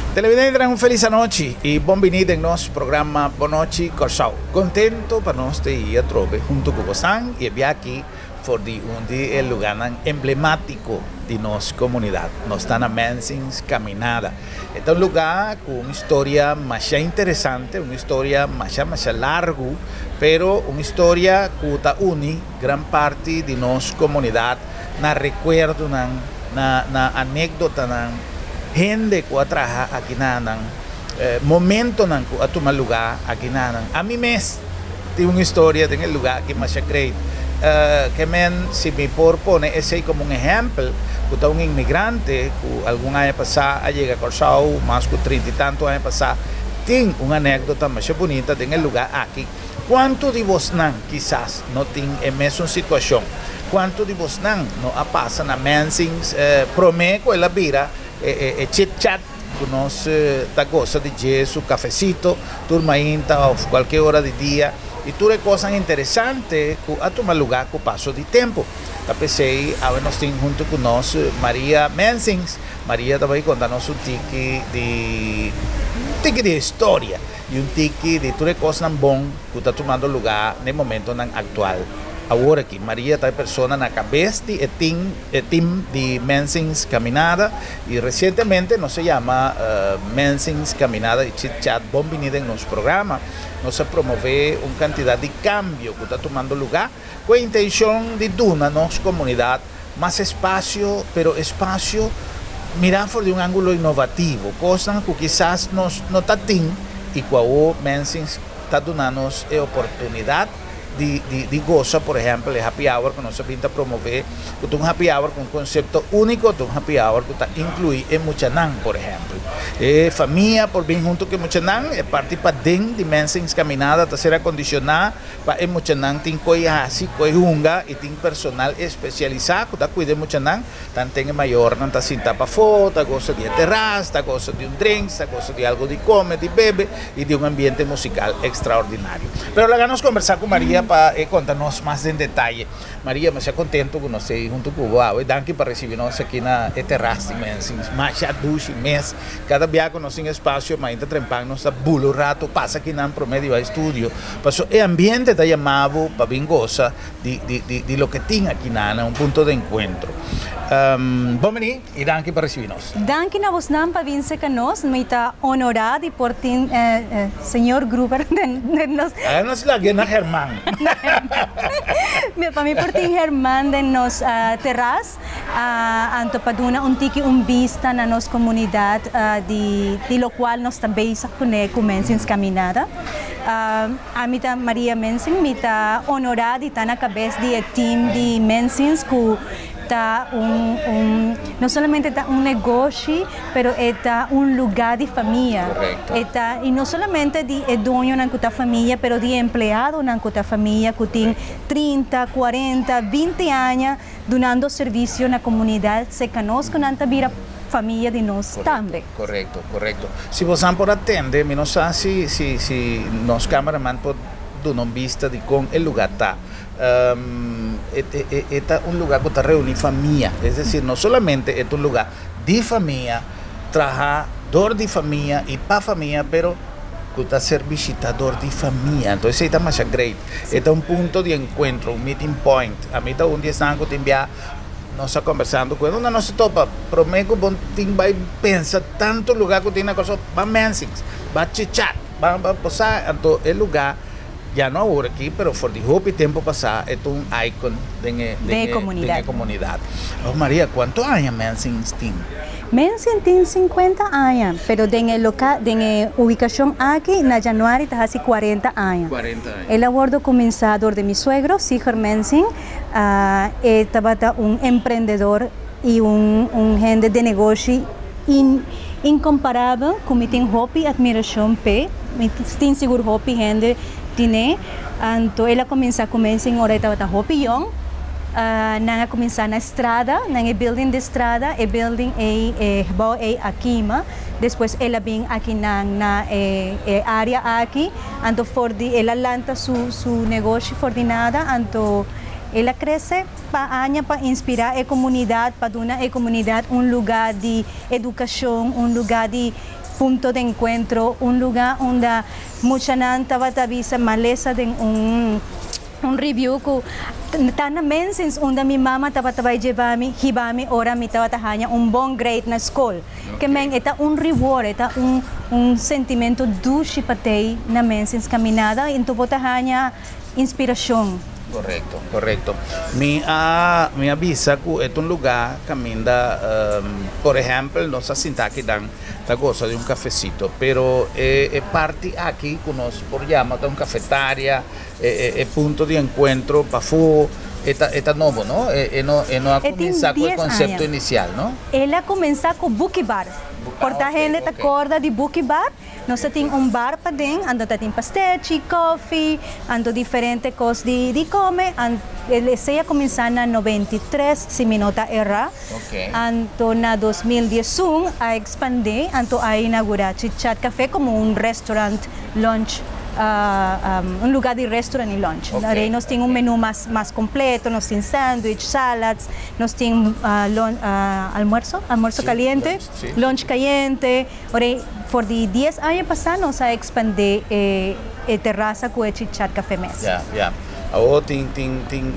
Televidentenan, un felis anochi y bon bini den nos programa Bon Nochi Kòrsou. Contento pa nos ta i atrobe hunto cu bosan y e bia aki for di un di e lugarnan emblematico di nos comunidad. Nos ta na Mensing's Caminada. E ta un lugar cu un historia masha interesante, un historia masha masha largo, pero un historia cu ta uni gran parti di nos comunidad na recuerdonan, na na anecdotanan, hende cu a traha akinanan, momentonan cu a tuma lugar akinanan. Ami mes tin un historia den e lugar aki masha great. Ke men si mi por pone esey como un ehempel, cu ta un inmigrante cu algun aña pasa a yega Corsou, mas cu trinta y tanto aña pasa, tin un anecdota masha bunita den e lugar aki. Cuanto di bosnan kisas no tin e mesun situacion? Cuanto di bosnan no a pasa na Mensing's prome cu el a bira e chit chat cu nos ta goza di dje, su cafecito tur mainta of cualkier ora di dia y tur e cosnan interesante cu a tuma lugar cu paso di tempo? Ta p'esey awe nos tin hunto cu nos Maria Mensing's. Maria ta bay conta nos un tiki di un tiki di historia y un tiki di tur e cosnan bon cu ta tumando lugar n'e momentonan actual. Awor aki, Maria ta e persona na cabes di e team e team di Mensing's Caminada y recientemente nos a yama Mensing's Caminada y Chit Chat bon bini den nos programa. Nos a promove un cantidad di cambio cu ta tumando lugar cu e intencion di duna nos comunidad mas espacio, pero espacio mira for di un angulo innovativo, cosnan cu kisas nos no ta tin y cu awo Mensing's ta duna nos e oportunidad di di di gosa, por ehempel e happy hour cu nos a bin ta promove, cu ta un happy hour cu un concepto unico, ta un happy hour cu ta inclui e muchanan, por ehempel. E famia por bin hunto cu e muchanan, e parti paden di Mensing's Caminada ta ser acondiciona pa e muchanan tin koe hasi, koe hunga y tin personal especialisa cu ta cuida e muchanan, tanten e mayornan ta sinta pafó, ta gosa di e terras, ta gosa di un drinks, ta gosa di algo di come, di bebe y di un ambiente musical extraordinario. Pero laga nos combersa cu Maria pa e conta nos mas den detaye. Maria, masha contento cu nos ta ei hunto cu bo awe. Danki pa ricibi nos aki na e terras di Mensing's. Masha dushi mes. Cada bia cu nos tin espacio, mainta trempan nos ta bula un rato pasa akinan prome di bai studio. Paso e ambiente ta yama bo pa bin gosa di di di di loke tin akinan, un punto de encuentro. Bon bini y danki pa ricibi nos. Danki na bosnan pa bin cerca nos. Mi ta honora di por tin señor Gruber den den nos. Aya nos lag'e na Herman. Pa mi por tin Herman den nos terras. Anto pa duna un tiki un bista na nos comunidad di di locual nos ta bezig cune cu Mensing's Caminada. Ami ta Maria Mensing, mi ta honora di ta na cabes di e team di Mensing's cu ta un un no solamente ta un negoshi pero e ta un lugar di famia. E ta y no solamente di e doñonan cu ta famia pero di e empleadonan cu ta famia cu tin 30, 40, 20 aña Dunando servicio na comunidad seca nos cu nan ta bira famia di nos tambe. Corecto, corecto. Si bosan por atende, mi no sa si si si nos cameraman por duna un bista di con e lugar ta. E e e ta un lugar cu ta reuni famia, es decir, no solamente e ta un lugar di famia, traha dor di famia y pa famia, pero cu ta ser bishita dor di famia. Entonces esey ta masha great. E ta un punto di encuentro, un meeting point. Ami ta un di esnan cu tin bia nos a conversando cu e unda nos ta topa. Prome cu bo tin bay pensa tanto lugar cu tin na Corsou, ba Mensing's, ba chit-chat, ba ba bo sa. Anto e lugar ya no awor aki, pero for di hopi tempo pasa e ta un icon den e den e comunidad. Oh Maria, cuanto aña Mensing's tin? Mensing tin 50 aña, pero den e loka den e ubikashon aki na januari ta hasi 40 aña. 40 aña. El a wordo kuminsá dor di mi suegro, Siger Mensing. E tabata un emprendedor i un un hende di negoshi in inkomparabel ku mi tin hopi atmirashon p'e. Mi tin sigur hopi hende tin'é. Anto el a kuminsá ku Mensing ora e tabata hopi yòn. Nan a kuminsá na Strada, nan e building di Strada, e building ei, e gebouw ei a kima. Despues el a bin aki nan na e e area aki, anto for di el a lanta su su negoshi for di nada, anto el a krese pa aña pa inspirá e komunidat, pa duna e komunidat un lugá di edukashon, un lugá di. Punto di encuentro, un lugar unda muchanan tabata bisa malesa den un review ku ta na Mensing's unda mi mama tabata bay llevami, hibami ora mi tabata haña un bon grade na school. Ke men e ta un reward, e ta un sentimento dushi pa tei na Mensing's Caminada anto bo ta haña inspiracion. Correcto, correcto. Mi a bisa cu e ta un lugar caminda, por ehempel, nos a sinta aki dan ta goza di un cafecito, pero e parti aki cu nos por yama ta un cafetaria, e punto di encuentro pafó, e ta nobo, no? E no a E tin cuminsa cu e 10 concepto aña. Inicial, no? El a cuminsa cu Bookie Bar. Por ta hende ta corda di Bookie Bar. Nos tin un bar paden, anto tin pastechi, coffee, anto diferente cos di come. Esey a cuminsa na 93, si mi no ta era. Anto na 2011 a expande, anto a inaugura Chit Chat Café como un restaurant lunch, un lugar di restaurant y lunch. Ey nos tin un menu mas completo, nos tin sandwich, salads, nos tin almuerzo, almuerzo caliente, Lunch, si. Lunch caliente. Ora, for di 10 aña pasa, nos a expande e terasa cu e Chit Chat Café mes. Ya. Awor tin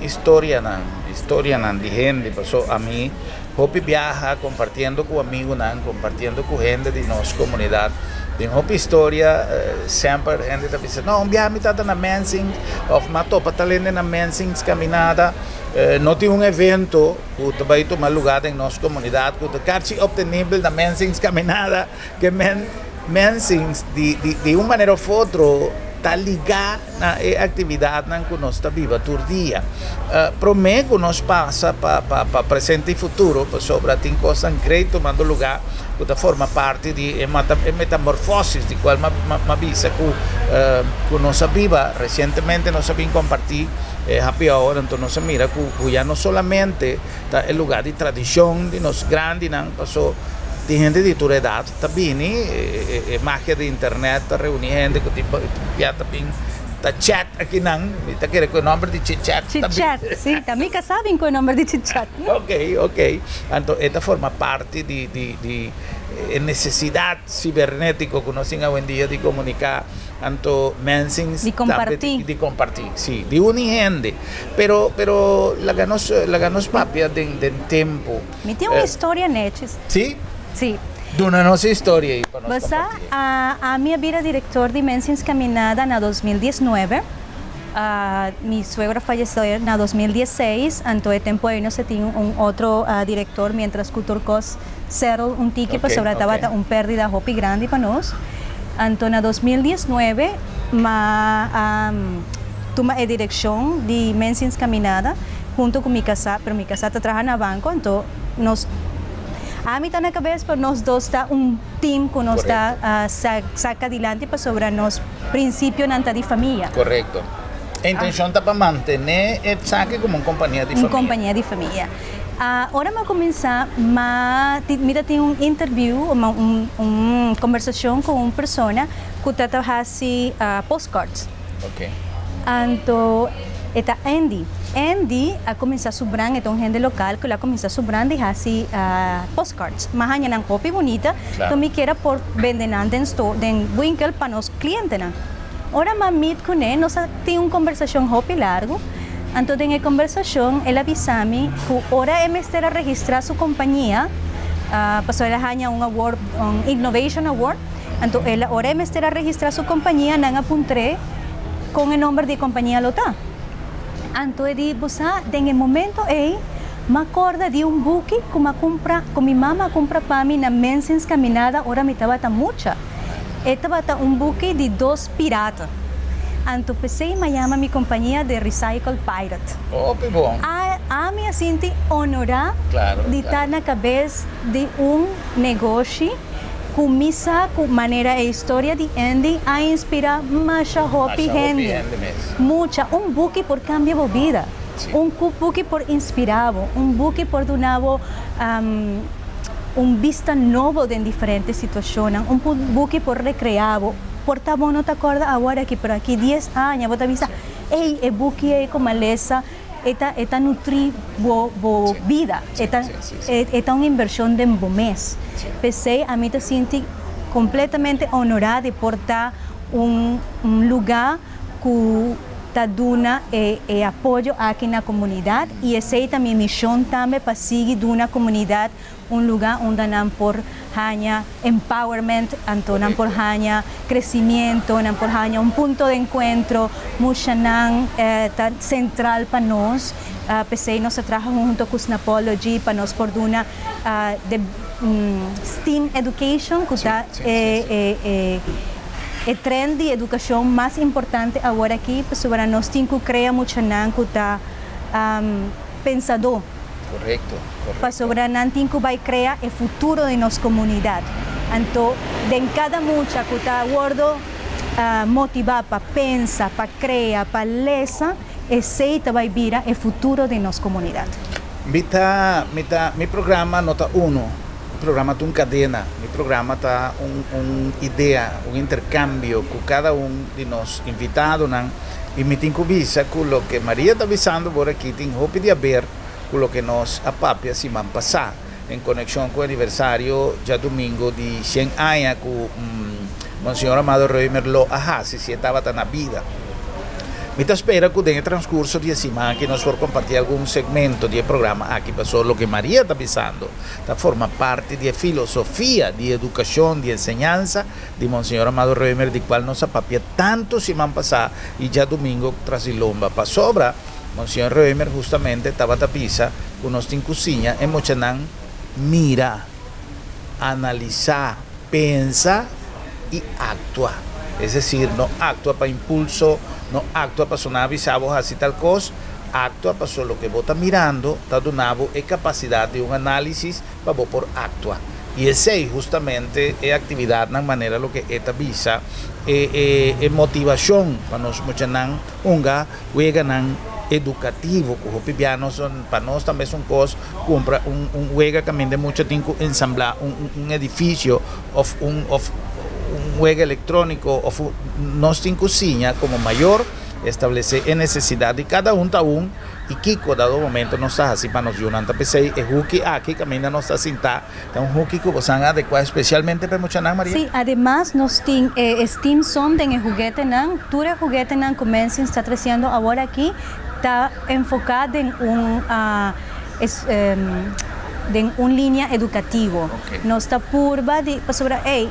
historianan di hende, paso ami hopi biaha compartiendo cu amigonan, compartiendo cu hende di nos comunidad. Tin hopi historia, semper hende ta bisa, "No, un biaha mi tata na Mensing's, of m'a topa tal hende na Mensing's Caminada." No tin un evento cu ta bay tuma lugar den nos comunidad, cu ta casi obtenibel na Mensing's Caminada, ke men Mensing's di un manera of otro ta liga na e actividadnan cu nos ta biba tur dia. Prome cu nos pasa pa presente y futuro, pasobra tin cosnan great tumando lugar cu ta forma parti di e metamorfosis di cual m'a bisa cu nos a biba recientemente. Nos a bin comparti happy hour, anto nos a mira cu ya no solamente ta e lugar di tradicion di nos grandinan, paso tin hende di tur edad ta bini, e magia di internet ta reuni hende cu tin ya ta bin ta chat akinan, mi ta kere cu e nomber di Chit Chat. Chit Chat, si, tambe ca saben cu e nomber di Chit Chat. Ok. Anto e ta forma parti di e necesidad cibernetico cu nos tin awendia di comunica, anto Mensing's Di comparti. Di comparti, si, di uni hende. Pero laga nos papia den tempo. Mi tin un historia nechi. Si? Si. Duna nos historia ey pa nos Basta, comparti. Ami a bira director di Mensing's Caminada na 2019. Mi suegro falleció na 2016, anto e tempo ey nos tin un otro director mientras cu tur cos settle un tiki, pasobra tabata un perdida hopi grandi pa nos. Anto na 2019 m'a tuma e direccion di Mensing's Caminada hunto cu mi casa, pero mi casa ta traha na banco, anto nos ami ta na cabes, pero nos dos ta un team cu nos ta saca adelante pasobra nos principionan ta di famia. Correcto. E intencion ta pa mantene esaki como un compania di Un famia. Compania di famia. Ora m'a cuminsa, mi tin un interview, un conversacion cu un persona cu ta hasi postcards. Anto, e ta Andy. Andy a cuminsa su brand, e ta un hende local cu a cuminsa su brand di hasi postcards. M'a haña nan hopi bunita, cu mi kier por bende nan den store, den winkel pa nos clientenan. Ora m'a meet cu ne, nos tin un conversacion hopi largo. Anto, den e conversacion, el a bisa mi cu ora e mester a registra su compania, paso el a haña un award, un Innovation Award. Anto, el ora e mester a registra su compania, nan a puntr'e con e nomber di compania lo ta. Anto e di, "Bosa, den e momento ey, m'a corda di un buki cu m'a cumpra, cu mi mama a cumpra pa mi na Mensing's Caminada ora mi tabata mucha. E tabata un buki di dos pirata. Anto p'esey m'a yama mi compania The Recycle Pirate." Oh, bon. Ami a sinti honora di ta na cabes di un negoshi cu mi sa cu manera e historia di Andy a inspira masha hopi Masha hopi hende. Hende mes. Mucha. Un buki por cambia bo bida. Un buki por inspira bo. Un buki por duna bo un bista nobo den diferente situacion. Un buki por recrea bo. Por ta bo no ta corda awor aki, pero aki 10 aña, bo ta bisa, "Ey, e buki ey cu m'a lesa, e ta nutri bo bida." E ta, si, si, si. E ta un inversion den bo mes. P'esey, ami ta sinti kompletamente honorá di por ta un un lugá ku ta duna e e apoyo aki na komunidat i esei ta mi mishon tambe pa sigui duna komunidat un lugá unda nan por haña empowerment, anto nan por haña crecimiento, nan por haña un punto de encuentro, muchanan ta central pa nos, p'esey nos ta traha hunto cu Snapology pa nos por duna de STEAM education cu ta e e trend di educacion mas importante awor aki, pasobra nos tin cu crea muchanan cu ta pensadó. Correcto, correcto. Pasobra nan tin cu bay crea e futuro di nos comunidad. Anto den cada mucha cu ta wordo motiva pa pensa, pa crea, pa lesa, esey ta bay bira e futuro di nos comunidad. Mi ta, mi ta, mi programa no ta uno, mi programa ta un cadena, mi programa ta un, un idea, un intercambio cu cada un di nos invitadonan. I mi tin ku bisa ku loke Maria ta bisando por aki tin hopi di haber ku loke nos a papia siman pasá en konekshon ku aniversario djadumingu di shen aña ku Monseñor Amado Römer lo a hasi si e tabata na bida. Mi ta spera ku den e transkurso di e siman aki nos por kompartí algun segmento di e programa aki pasobra loke Maria ta bisando ta forma parti di e filosofia di edukashon, di enseñansa di Monseñor Amado Römer di cual nos a papia tanto siman pasá y djadumingo tras di lomba. Pasobra Monseñor Römer justamente tabata bisa cu nos tin cu siña e muchanan mira, analisá, pensa y actua. Es decir, no actua pa impulso, no actua paso nan a bisa bo haci tal cos, actua paso loke bo ta mirando ta duna bo e capacidad di un análisis pa bo por actua. Y esey justamente e actividadnan manera loke e ta bisa, e e e motivacion pa nos muchanan hunga weganan educativo cu hopi bia nos pa nos ta mesun cos cumpra un un wega caminda e mucha tin cu ensambla un un edificio of un of un wega electronico of nos tin cu siña como mayor establece e necesidad di cada un ta un I kiko dado momento nos ta hasi pa nos yunan? Ta p'esei e huki aki kaminda nos ta sintá ta un huki ku bosan a adekuá espesialmente pa e muchanan, Maria? Sí, ademas nos tin e steam zone den e huguetenan. Tur e huguetenan ku Mensings ta tresiendo awor aki ta enfoká den un den un linia edukativo. Nos ta purba di pasobra ey.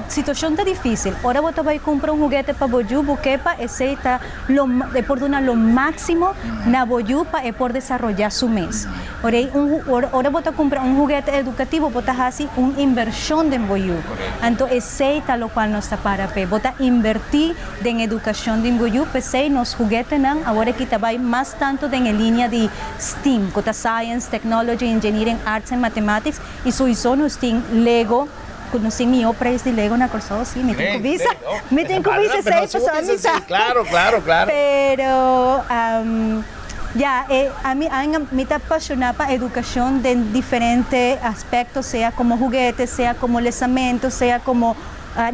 Situacion ta dificil. Ora bo ta bay cumpra un huguete pa bo yu, bo ke pa esey ta lo e por duna lo maximo na bo yu pa e por desaroya su mes. Ora ey un ora bo ta cumpra un huguete educativo bo ta haci un inversion den bo yu. Anto esey ta locual nos ta para p'e. Bo ta inverti den educacion den bo yu, p'esey nos huguetenan awor aki ta bay mas tanto den e linea di STEAM, cu ta Science, Technology, Engineering, Arts and Mathematics, y soiso nos tin Lego. Ku nos tin mihó preis di Lego na Kòrsou, sí, mi tin ku bisa. Mi tin ku bisa esei pasobra mi sa. Claro, claro, claro. Pero, ya, e ami mi ta apashoná pa edukashon den diferente aspekto, sea komo hugete, sea komo lesamentu, sea komo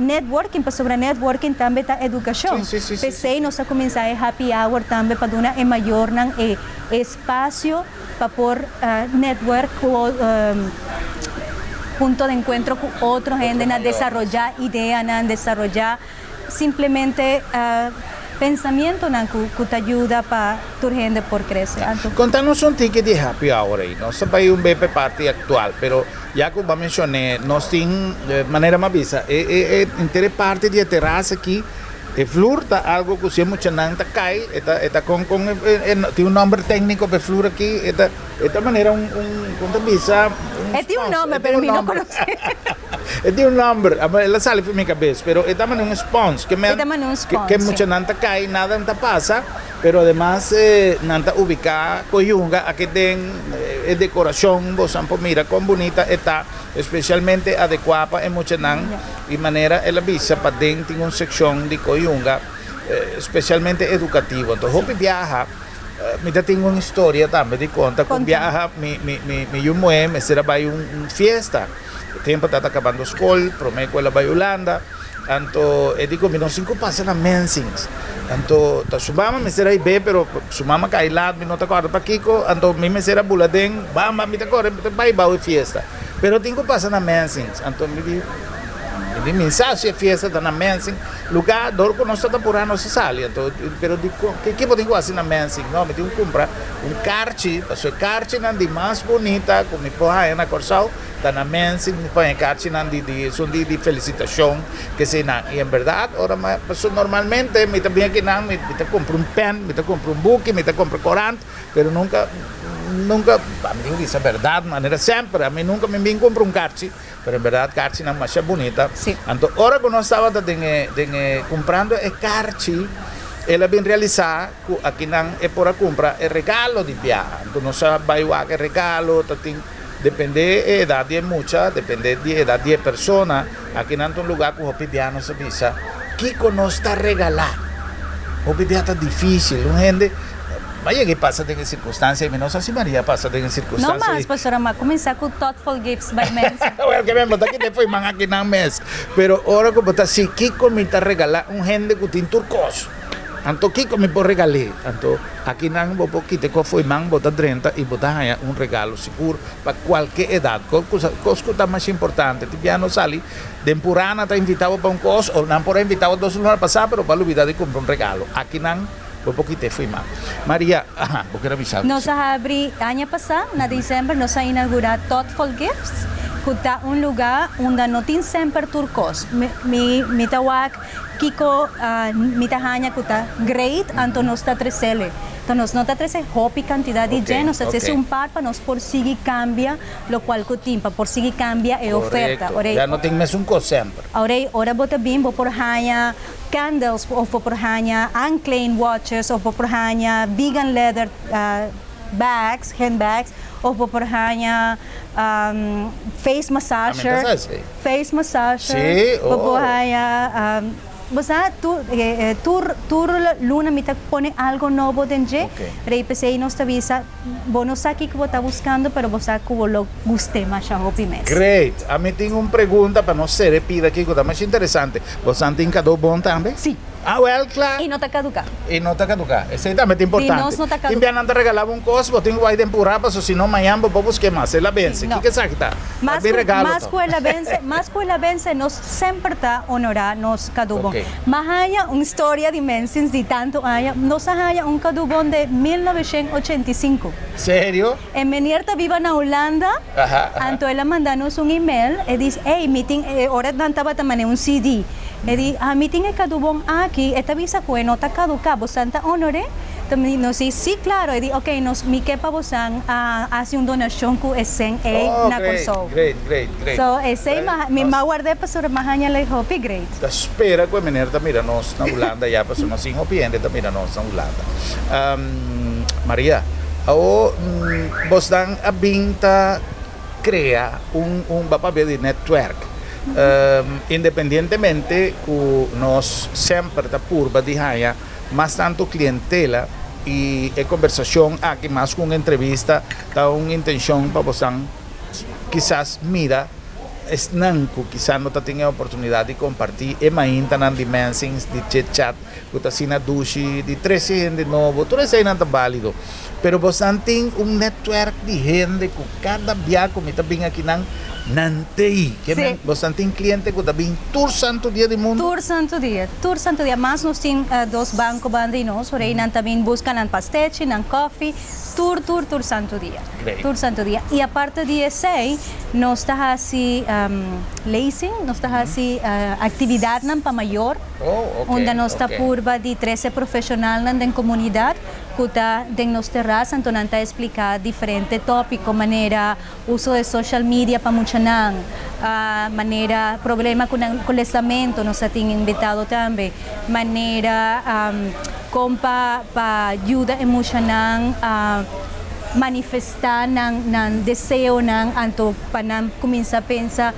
networking, pasobra networking tambe ta edukashon. P'esei nos a kuminsá e happy hour tambe pa duna e mayornan e espasio pa por network ku punto de encuentro ku otro hende na desaroyá ideanan, desaroyá simplemente pensamientonan ku ta yuda pa tur hende por krese. Anto. Konta nos un tiki di happy hour ei. Nos ta bai un be pa e parti aktual, pero ya ku bo a menshoné nos tin manera mi a bisa e e e henter e parti di e terasa aki. E flur ta algo cu si e muchanan ta cay e ta e ta con con e tin un nomber tecnico pa e flur aki e ta e ta manera un un con ta bisa un E tin un nomber pero mi no conoce. E tin un nomber el a sali for mi cabes pero e ta manera un spons ke men E ta manera un spons ke muchanan ta cay nada no ta pasa pero ademas nan ta ubica coyunga aki den e decoracion bosan por mira con bunita e ta. Especialmente adecua pa e muchanan y manera el a bisa paden tin un seccion di coyunga especialmente educativo. Entonces hopi biaha mi ta tin un historia tambe di conta cu biaha mi mi mi yu muhe mester a bay un fiesta e tempo ta ta acabando scol prome cu el a bay Hulanda anto e di cu mi no sin cu pasa na Mensings anto ta su mama mester a hibe pero su mama cay laat mi no ta corda pakico anto mi mester a bula den bamba mi ta core mi ta bay bao e fiesta pero tin cu pasa na Mensings anto mi di. Mi di mi sa si e fiesta ta na Mensing lugá dor ku nos ta ta purá nos a sali anto pero di ke ke bo tin ku hasi na Mensing no mi tin ku kumpra un karchi pasobra e karchinan di mas bunita ku mi por haña na Kòrsou ta na Mensing mi por haña e karchinan di di esun di di felisitashon keseinan i en bèrdat ora mi pasobra normalmente mi ta bin akinan mi ta kumpra un pèn mi ta kumpra un buki mi ta kumpra korant. Pero nunca, nunca, ami tin cu bisa berdad, manera semper, ami nunca mi bin cumpra un carchi, pero en berdad carchinan masha bunita. Anto ora cu nos tabata den e, den e cumprando e carchi, el a bin realisa cu akinan e por a cumpra e regalo di biaha. Anto nos a bay wak e regalo, ta tin, depende e edad di e mucha, depende di e edad di e persona, akinan ta un lugar cu hopi biaha nos a bisa, kico nos ta regala? Hopi biaha ta dificil, un hende. Ma yega i pasa den e sirkunstansia i mi no sa si Maria a pasa den e No sirkunstansia mas, ei. pastora, m'a kuminsá ku thoughtful gifts by mensen. Wèl, ke men bo ta kite fo'i man akinan mes. Pero ora ku bo ta si kiko mi ta regalá un hende ku tin tur kos, anto kiko mi por regal'é? Anto akinan bo por kite kos fo'i man, bo ta drenta i bo ta haña un regalo sigur pa kualke edat. Kos ku ta mas importante, tin bia no sali den purá nan ta invitá bo pa un kos o nan por a invitá bo dos luna pasá pero bo a lubidá di kumpra un regalo. Akinan. Bo por kita e firma. Maria, Aha, bo kier a bisa algu? Nos a habri aña pasá, na december, nos a inaugurá Thoughtful Gifts, ku ta un lugá unda no tin semper tur kos. Mi mi ta wak kiko mi ta haña ku ta great, anto nos ta tresele. Anto nos no ta trese hopi kantidat di dje, nos ta trese un par pa nos por sigui kambia lokual ku tin, pa por sigui kambia e oferta. Korekto. Ya no tin mesun kos semper. Ora ei, ora bo ta bin, bo por haña candles of bo por haña Anne watches of bo por haña vegan leather bags, handbags, of bo por haña face massager, face massager, bo por haña, bo sa tur tur tur luna mi ta pone algo nobo den dje, rei p'esei nos ta bisa bo no sa kiko bo ta buskando pero bo sa ku bo lo gust'é masha hopi mes. Great! Ami tin un pregunta pa nos sere pida kiko ta masha interesante. Bosan tin kado bon tambe? Sí. Ah, wèl, kla. I no ta kaduká. I no ta kaduká. Esei tambe ta importante. Di nos no ta kaduká. Tin bia nan ta regalá bo un kos, bo tin ku bai den purá paso si no mañan bo por busk'é mas. El a bense. Sí, no. Kiko esaki ta? Mas Ta bin ku, regalo mas to. ku el a bense, mas ku el a bense, nos semper ta honorá nos kado bon. Oké. M'a haña un storia di mensins di tantu aña. Nos a haña un kado bon de 1985. Serio? E meneer ta biba na Hulanda. Anto el a manda nos un email, e dis, ey, mi tin, e ora nan tabata mane un CD. E di, ah, mi tin e kadubon aki, e ta bisa ku e no ta kaduká, bosan ta honor'é? Ta mi nos di, sí, klaro. E di, ok, nos, mi ke pa bosan hasi un donashon ku e sèn ey Oh, na great, Kòrsou. great, great, great. So, esei Well, ma, mi nos ma ward'é pasobra mi a haña lei hopi great. ta spera ku e meneer ta mira nos na Hulanda ya, pasobra nos tin hopi hende ta mira nos na Hulanda. Maria, Awo bosnan a bin ta krea un un bo a papia di netwerk. Independientemente ku nos semper ta purba di haña mas tantu klientela i e kombersashon aki mas ku un entrevista ta un intenshon pa bosnan kisas mira esnan ku kisas no ta tin e oportunidat di kompartí e maintanan di mensings di chit chat ku ta asina dushi di trese hende nobo, tur eseinan ta bálido. Pero bosnan tin un netwerk di hende ku kada bia ku mi ta bin akinan, nan t'ei. Ke men, bosnan tin kliente ku ta bin tur santu dia di mundu? Tur santu dia, tur santu dia. Mas nos tin dos banko banda di nos, ora ei nan ta bin buska nan pastechi, nan kòfi, tur, tur, tur santu dia. Tur santu dia. I aparte di esei, nos ta hasi lezing, nos ta hasi aktividatnan pa mayor. Unda nos ta purba di trese profeshonalnan den komunidat ku ta den nos terasa, anto nan ta espliká diferente tópiko manera uso di social media pa muchanan, manera problema ku nan ku lesamentu, nos a tin invitado tambe, manera kon pa pa yuda e muchanan manifestá nan nan deseonan, anto pa nan kuminsá pensa.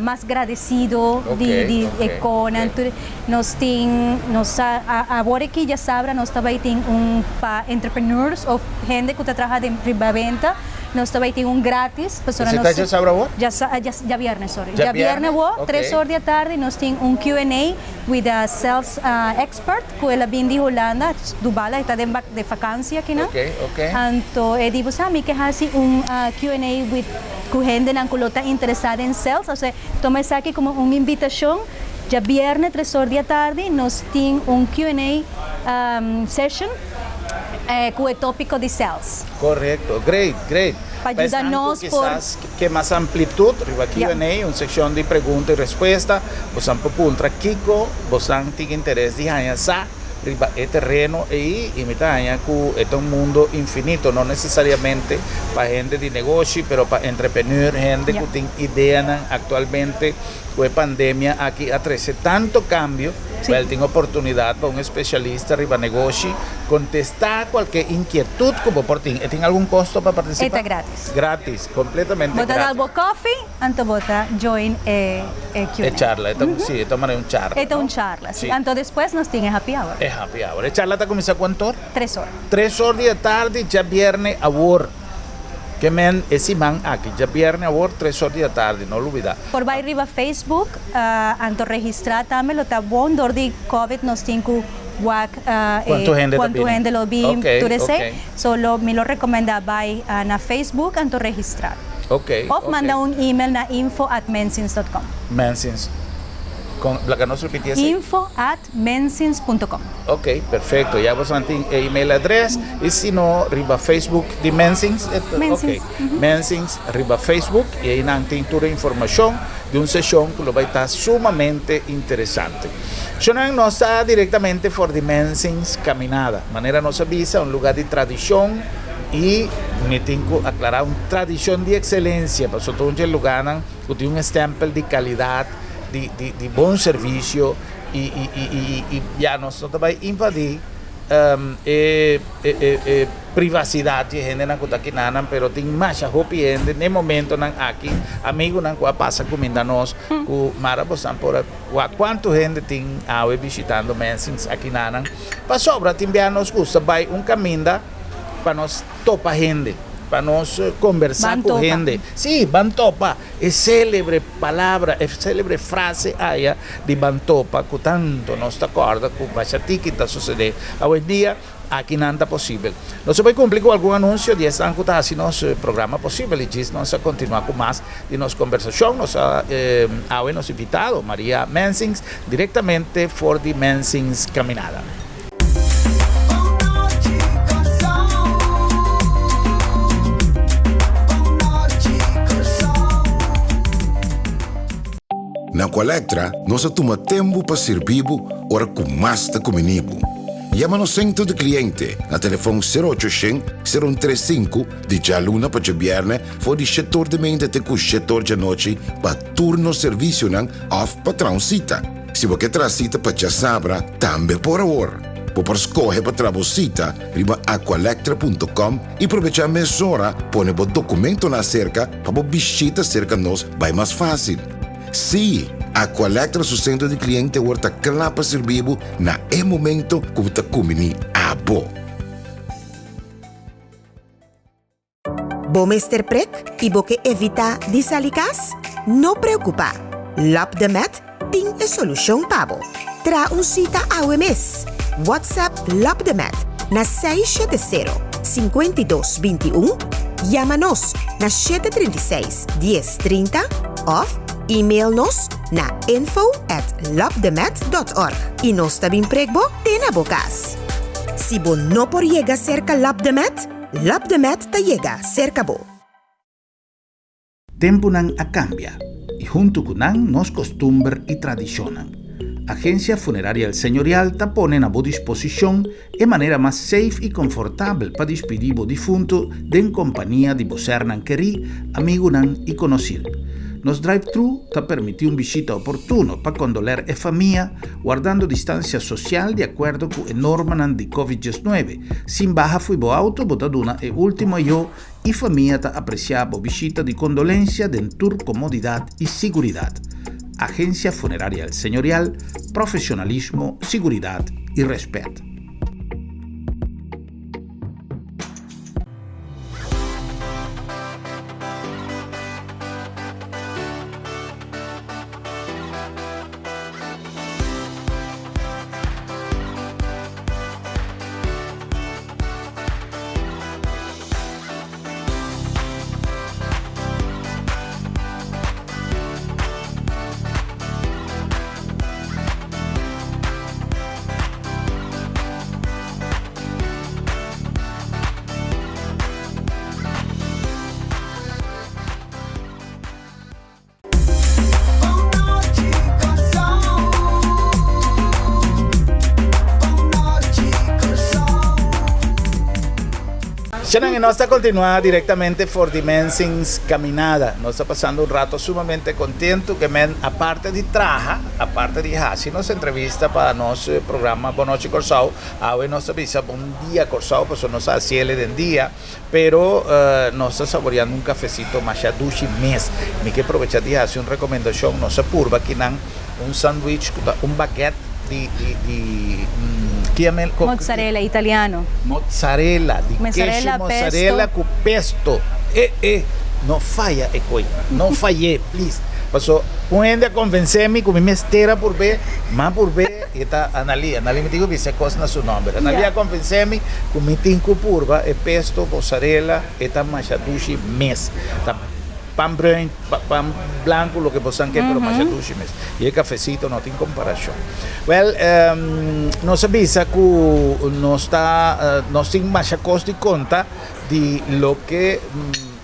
Mas gradecido di di e conan tur nos tin nos a awor aki djasabra nos ta bay tin un pa entrepreneurs of hende cu ta traha den riba benta nos ta bay tin un gratis pasobra Esey nos ta djasabra awor? Djabierne sorry djabierne awor tres or di atardi nos tin un Q and A with a sales expert cu el a bin di Hulanda Dubala e ta den vakantie akinan anto e di bo sa mi ke haci un Q and A with. ku hendenan ku lo ta interesá den sales. Ose tuma esaki komo un invitashon. Djabièrnè 3 or di atardi nos tin un Q and A session ku e tópiko di sales. Korekto. Great, great. Pa yuda nos por. Kisas ke mas amplitud riba Q and A, un sekshon di pregunta i respuesta. Bosan por puntra kiko bosan tin interes di haña sa riba e tereno ei i mi ta haña ku e ta un mundo infinito, no nesesariamente pa hende di negoshi, pero pa entrepreneur, hende ku tin ideanan aktualmente ku e pandemia aki a trese tanto kambio, wèl tin oportunidat pa un espesialista riba negoshi kontestá kualke inkietut ku bo por tin. E tin algun kosto pa partisipá? E ta gratis. Gratis, kompletamente Bo ta gratis. dal bo kòfi, anto bo ta join e e Q&A. E charla, e ta si, e ta manera un charla, E ta no? un charla, si. Si. Anto despues nos tin e happy hour. E happy hour. E charla ta kuminsá kuantu or? 3 or. 3 or di e tardi djabierne awor. Ke men e siman aki, djabierne awor, 3 or di e tardi, no lubidá. Por bai riba Facebook, anto registrá tambe lo ta bon. Dor di Covid nos tin ku wak e Kuantu hende ta kuantu bini. hende lo bin, Ok, tur esei. ok. So lo mi lo rekomendá bai na Facebook anto registrá. Ok, Of ok. manda un email na info@mensins.com. Mensins. Kon, laga nos repití esei. info@mensins.com. Ok, perfecto. Ya boso tin e email address y si no riba Facebook di Mensings. Mensings. Ok, Mensings riba Facebook y ahí nan tin tur e informacion di un sesion cu lo bay ta sumamente interesante. Shonan, nos ta directamente for di Mensings Caminada. Manera nos a bisa, un lugar di tradicion y mi tin cu aclara un tradicion di excelencia, pasobra ta un lugarnan cu tin un stempel di calidad, di bon servicio y y y y y ya nos no ta bay invadi e privacidad di e hendenan cu ta kinanan, pero tin masha hopi hende n'e momentonan aki, amigonan cu a pasa cuminda nos cu mara bosan por a wak cuanto hende tin awe bishitando Mensings akinanan, pasobra tin bia nos gusta bay un caminda pa nos topa hende, pa nos combersa Ban cu topa. hende. Si, ban topa. E célebre palabra, e célebre frase aya di ban topa cu tanto nos ta corda cu basha tiki ta sucede awendia, aki nan ta posibel. Nos a bay cumpli cu algun anuncio di esnan cu ta haci nos programa posibel y djis nos a continua cu mas di nos conversacion. Nos a awe nos invitado Maria Mensings directamente for di Mensings Caminada. Na Aqualectra nos a tuma tempu pa sirbi bo ora ku mas ta kumini bo. Yama nos sentro di kliente na telefon 0800 0135 di djaluna pa djabièrnè for di shetor di meinta te ku shetor djanochi pa tur nos servisionan òf pa traha un sita. Si bo ke traha sita pa djasabra, tambe por awor. Bo por skohe pa traha bo sita riba aqualectra.com i probechá mesora pone bo dokumentonan aserka pa bo bishita serka nos bai mas fásil. Sí, Aqualectra su sentro di kliente awor ta kla pa sirbi bo na e momento ku bo ta kumbiní abo. Bo mester prek i bo ke evitá di sali kas? No preokupá! Lab de Med tin e solushon pa bo. Traha un sita awe mes! WhatsApp Lab de Med na 670 52 21, yama nos na 736 10 30 òf email nos na info at labdemed dot org i nos ta bin prek bo te na bo kas. Si bo no por yega serka Lab de Med, Lab de Met ta yega serka bo. Tempunan a kambia i huntu ku nan nos kostumber i tradishonnan. Agensia Funeraria El Señorial ta pone na bo disposishon e manera mas safe i konfortabel pa dispidí bo difuntu den kompania di bo sernan kerí, amigunan i konosir. Nos drive-thru ta permití un bishita oportuno pa kondoler e famia, wardando distansia sosial di akuerdo ku e normanan di Covid 19. Sin baha fo'i bo auto bo ta duna e ultimo ayo i famia ta apresiá bo bishita di kondolensia den tur komodidat i siguridat. Agensia Funeraria El Señorial, profesionalismo, siguridat i rèspèt. Shanan, nos ta kontinuá direktamente for di Mensing's Caminada. Nos ta pasando un rato sumamente kontentu ke men aparte di traha, aparte di hasi nos entrevista pa nos programa Bon Nochi Kòrsou, awe nos ta bisa Bon Dia Kòrsou pasobra nos a hasi el den dia, pero nos ta saboreando un kafesito masha dushi mes. Mi ke probecha di hasi un rekomendashon, nos a purba kinan un sandwich ku ta un baguette di di di kiamel Mozzarella italiano. Mozzarella di keshi mozzarella ku pesto e e no faya e koi no fay'é please paso un hende a konvensé mi ku mi mester a purb'é m'a purb'é i ta Analí Analí mi tin ku bisa e kos na su nòmber Analí a konvensé mi ku mi tin ku purba e pesto mozzarella e ta masha dushi mes ta Pan bruin, pan blanco, loke bosan ke, pero masha dushi mes. Y e cafecito no tin comparacion. Well, nos a bisa cu nos ta, nos tin masha cos di conta di loke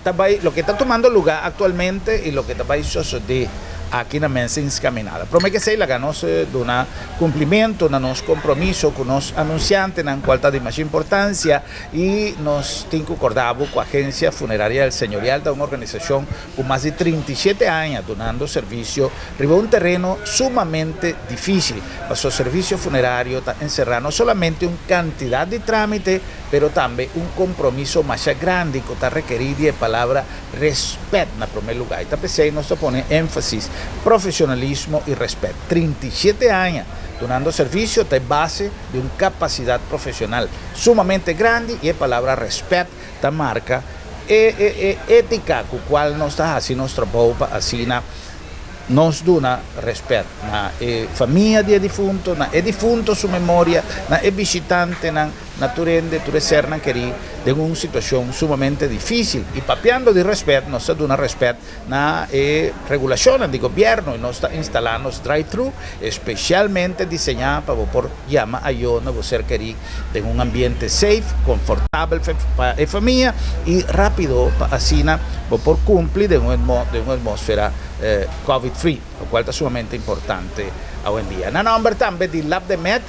ta bay, loke ta tumando lugar actualmente y loke ta bay sosode aki na Mensing's Caminada. Prome ke esey laga nos duna cumplimento na nos compromiso cu nos anunciantenan, cual ta di masha importancia. I nos tin ku korda bo ku Agencia Funeraria El Señorial ta un organisashon ku mas di 37 aña dunando servisio riba un tereno sumamente difísil. Pasobra servisio funerario ta enserá no solamente un kantidat di trámite, pero tambe un kompromiso masha grandi ku ta rekerí di e palabra rèspèt na promé lugá. I ta p'esei nos ta pone énfasis, profesionalismo i rèspèt. 37 aña dunando servisio ta e base di un kapasidat profesional sumamente grandi i e palabra rèspèt ta marka e e e étika ku kual nos ta hasi nos trabou pa asina nos duna rèspèt na e famia di e difunto, na e difunto su memoria, na e bishitantenan, na tur hende, tur e sernan kerí den un situashon sumamente difísil. I papiando di rèspèt nos ta duna rèspèt Na e regulashonnan di gobièrnu nos ta instalá nos drive-thru espesialmente diseñá pa bo por yama ayó na bo ser kerí den un ambiente safe, konfortabel pa e famia i rápido pa asina bo por kumpli den un atmósfera covid-free, lokual ta sumamente importante awendia. Na nòmber tambe di Labdemed,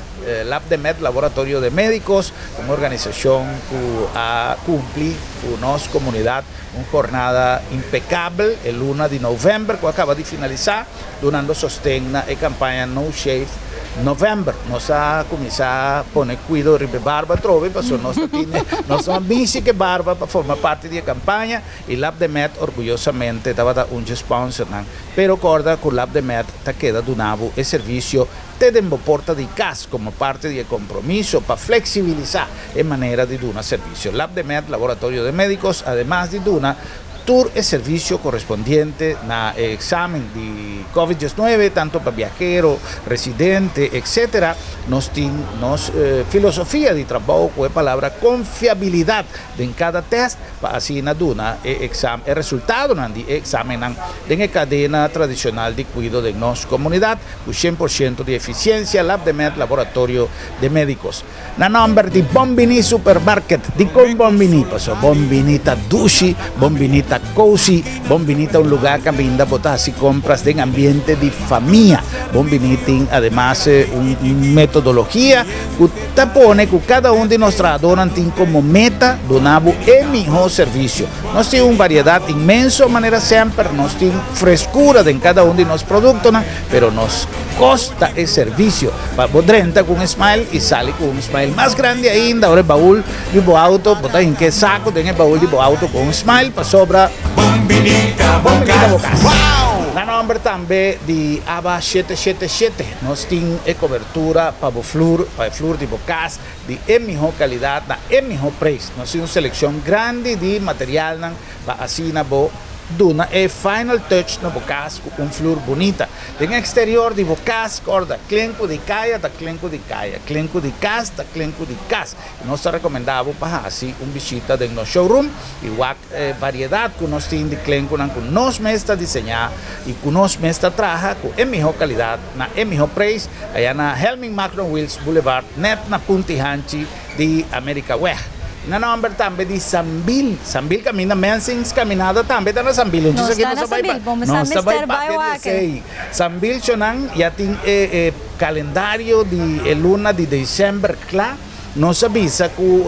Labdemed, Laboratorio de Médicos, un organisashon ku a kumpli ku nos komunidat Un jornada impecabel e luna di november cu a caba di finalisa dunando sosten na e campaña No Shave November. Nos a cuminsa pone cuido riba e barba atrobe pasobra nos ta tine nos no a bishi cu e barba pa forma parti di e campaña y Labdemed orguyosamente tabata un dje sponsornan. Pero corda cu Labdemed ta keda duna bo e servicio te den bo porta di cas como parti di e compromiso pa flexibilisa e manera di duna servisio. Labdemed, Laboratorio de Médicos, ademas di duna tur e servisio korespondiente na e eksamen di Covid 19, tanto pa biahero, residente, etc. Nos tin nos filosofia di trabou ku e palabra konfiabilidat den kada tèst pa asina duna e eksam e resultadonan di e eksamennan den e kadena tradishonal di kuido den nos komunidat ku 100% di efisiensia, Labdemed, Laboratorio de Médicos. Na nòmber di Bon Biní Supermarket, dikon Bon Biní? Pasobra Bon Biní ta dushi, Bon Biní ta kousi, Bon Biní ta un lugá kaminda bo ta hasi kompras den ambiente di famia. Bon Biní tin ademas un metodologia ku ta pone ku kada un di nos trahadónan tin komo meta duna bo e mihó servisio. Nos tin un variedat inmenso manera semper, nos tin freskura den kada un di nos produktonan, pero nos kos ta e servisio. Pa bo drenta ku un smile i sali ku un smile mas grandi ainda. Ora e baul di bo auto, bo ta hinka e saku den e baul di bo auto ku un smile pasobra Bon bini ta bo Bon bini ta bo kas. kas. Wow! Na nòmber tambe di Aba shete shete shete nos tin e kobertura pa bo flur, pa e flur di bo kas di e mihó kalidat na e mihó preis. Nos tin un selekshon grandi di materialnan pa asina bo duna e final touch na bo kas ku un flur bunita. Den eksterior di bo kas, kòrda, klenku di kaya ta klenku di kaya, klenku di kas ta klenku di kas. I nos ta rekomendá bo pa hasi un bishita den nos showroom i wak e variedat ku nos tin di klenkunan ku nos mes ta diseñá i ku nos mes ta traha ku e mihó kalidat na e mihó preis aya na Helmin Magno Wiels Boulevard nèt na Punti Hanchi di Amerikaweg. Na nomber tambe di Sambil. Sambil caminda Mensing's Caminada tambe ta na Sambil. Nos ta na Sambil. Bo Nos ta bai mester bai papia di wak. esey. Sambil chonan ya tin e e calendario di e luna di december cla. Nos a bisa cu.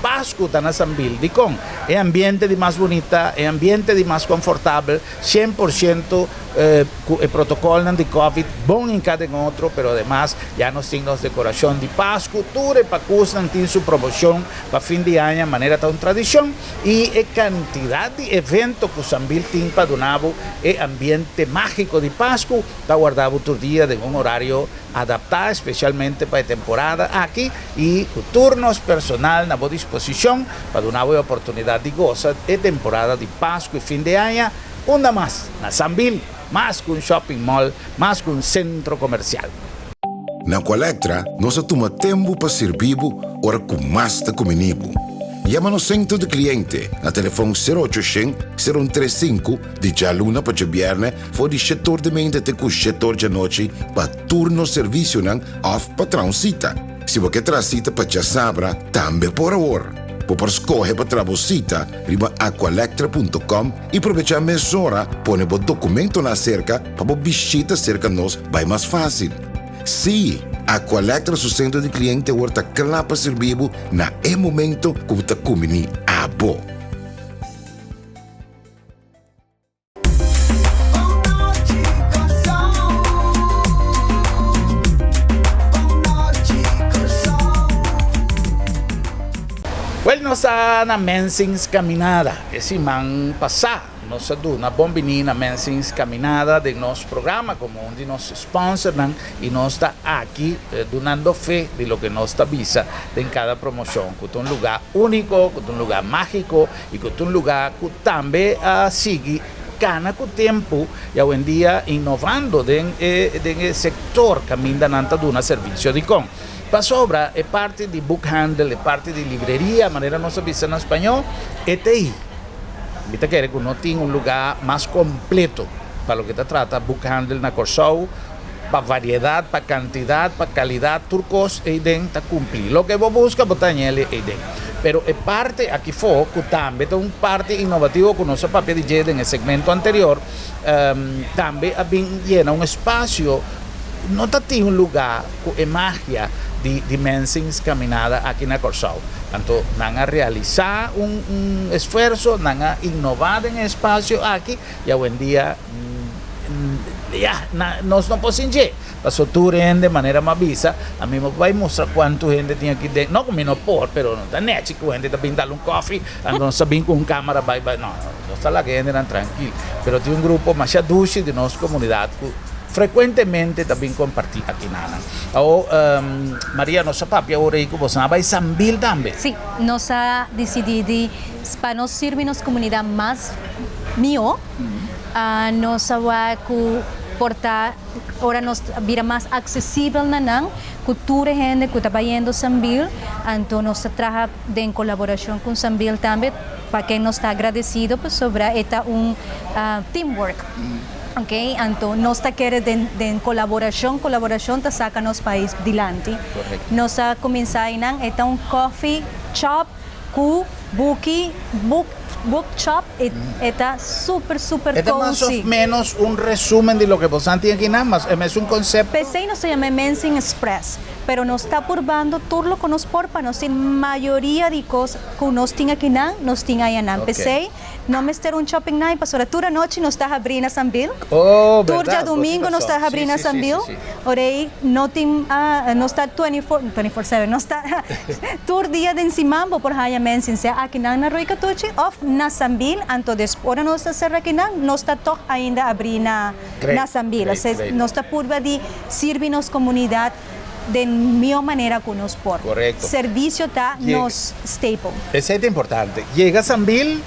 Pasku ta na Sambil. Dikon? E ambiente di mas bunita, e ambiente di mas konfortabel, 100% ku e protokolnan di Covid bon hinká den otro, pero ademas ya nos tin nos dekorashon di Pasku, tur e pakusnan tin su promoshon pa fin di aña manera ta un tradishon i e kantidat di evento ku Sambil tin pa duna bo e ambiente mágiko di Pasku ta warda bo tur dia den un orario adaptá espesialmente pa e temporada aki i ku tur nos personal na bo disposishon pa duna bo e oportunidat di gosa e temporada di Pasku i fin di aña. Unda mas? Na Sambil, mas ku un shopping mall, mas ku un sentro komersial. Na Aqualectra nos a tuma tempu pa sirbi bo ora ku mas ta kumini bo. Yama nos sentro di kliente na telefon sero ocho shen, sero un tres sinku di djaluna pa djabièrnè for di shet or di meinta te ku shet or djanochi pa tur nos servisionan òf pa traha un sita. Si bo ke traha sita pa djasabra tambe por awor. Bo por skohe pa traha bo sita riba aqualectra punto com i probechá mesora pone bo dokumentonan aserka pa bo bishita serka nos bai mas fásil. Sí, Aqualectra su sentro di kliente awor ta kla pa sirbi bo na e momento ku bo ta kumbiní abo. Wel nos ta na Mensing's Caminada. E siman pasá nos a duna bon biní na Mensing's Caminada den nos programa komo un di nos sponsornan i nos ta aki dunando fe di loke nos ta bisa den kada promoshon ku ta un lugá úniko, ku ta un lugá mágiko i ku ta un lugá ku tambe a sigui kana ku tempu i awendia innovando den e den e sektor kaminda nan ta duna servisio dikon. Pasobra e parti di boekhandel, e parti di libreria, manera nos a bisa na spañó, e ta ei. Mi ta kere ku no tin un lugá mas kompleto pa loke ta trata boekhandel na Kòrsou, pa variedat, pa kantidat, pa kalidat, tur kos eiden ta kumpli. Loke bo buska bo ta hañ'el eiden. Pero e parti aki fo, ku tambe ta un parti inovativo ku nos a papia di dje den e segmento anterior, tambe a bin yena un espasio. No ta tin un lugá ku e magia di di Mensing's Caminada aki na Kòrsou. Anto nan a realisá un un esfuerso, nan a innová den e espasio aki i awendia ya na nos no por sin dje. Paso tur hende manera mi a bisa, ami no por bai mustra kuantu hende tin aki den, no ku mi no por, pero no ta nechi ku hende ta bin dal un kòfi, anto nos ta bin ku un kamera bai bai, no, nos ta laga e hendenan trankil. Pero tin un grupo masha dushi di nos komunidat ku. Frekuentemente ta bin kompartí akinanan. Awor, Maria, nos a papia ora ei ku boso a bai Sambil tambe. Sí, nos a disidí di pa nos sirbi nos komunidat mas mihó, nos a wak ku por ta ora nos bira mas aksesibel na nan, ku tur e hende ku ta bayendo Sambil, anto nos ta traha den kolaborashon ku Sambil tambe, pa ken nos ta agradesido pasobra e ta un teamwork. Ok, anto nos ta kere den den kolaborashon, kolaborashon ta saka nos pais dilanti. Korekto. Nos a kuminsá einan, e ta un coffee chop ku buki, book, book chop, e e ta super super E ta mas cozy. of ménos un resumen di loke bosan tin akinan, mas e mesun konsepto. P'esei nos ta yama e Mensing Express, pero nos ta purbando tur loke nos por pa nos tin mayoria di kos ku nos tin akinan, nos tin ayanan. Ok. P'esei No mester un shopping night pasobra tur anochi nos ta habrí na Sambil. Oh, Tur berdad, bo tin djadumingo nos ta razon. habrí Sí, na sí, sí, Sambil. sí, sí. Ora ei no tin, nos ta 24, 24/7, nos ta tur dia den siman bo por haña mensen sea akinan na Rooi Katochi of na Sambil. Anto des ora nos ta sera akinan nos ta tog ainda habrí na Great, na Sambil. great, Asina great. nos ta purba di sirbi nos komunidat den mihó manera ku nos por. Korekto. Servisio ta Yega. nos staple. Esei ta importante. Yega Sambil,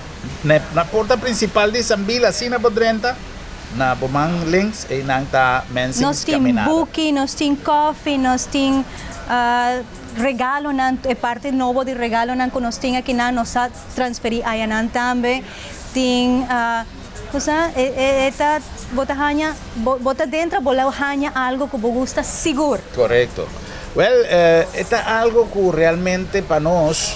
na na porta prinsipal di Sambil asina bo drenta, na bo man links einan ta Nos Mensing's tin Caminada. buki, nos tin kofi, nos tin regalonan, e parti nobo di regalonan ku nos tin akinan nos a transferí ayanan tambe. Tin. Kusa e e ta bo ta haña bo bo ta dentro bo lo haña algo ku bo gusta sigur. Korekto. Wèl e ta algo ku realmente pa nos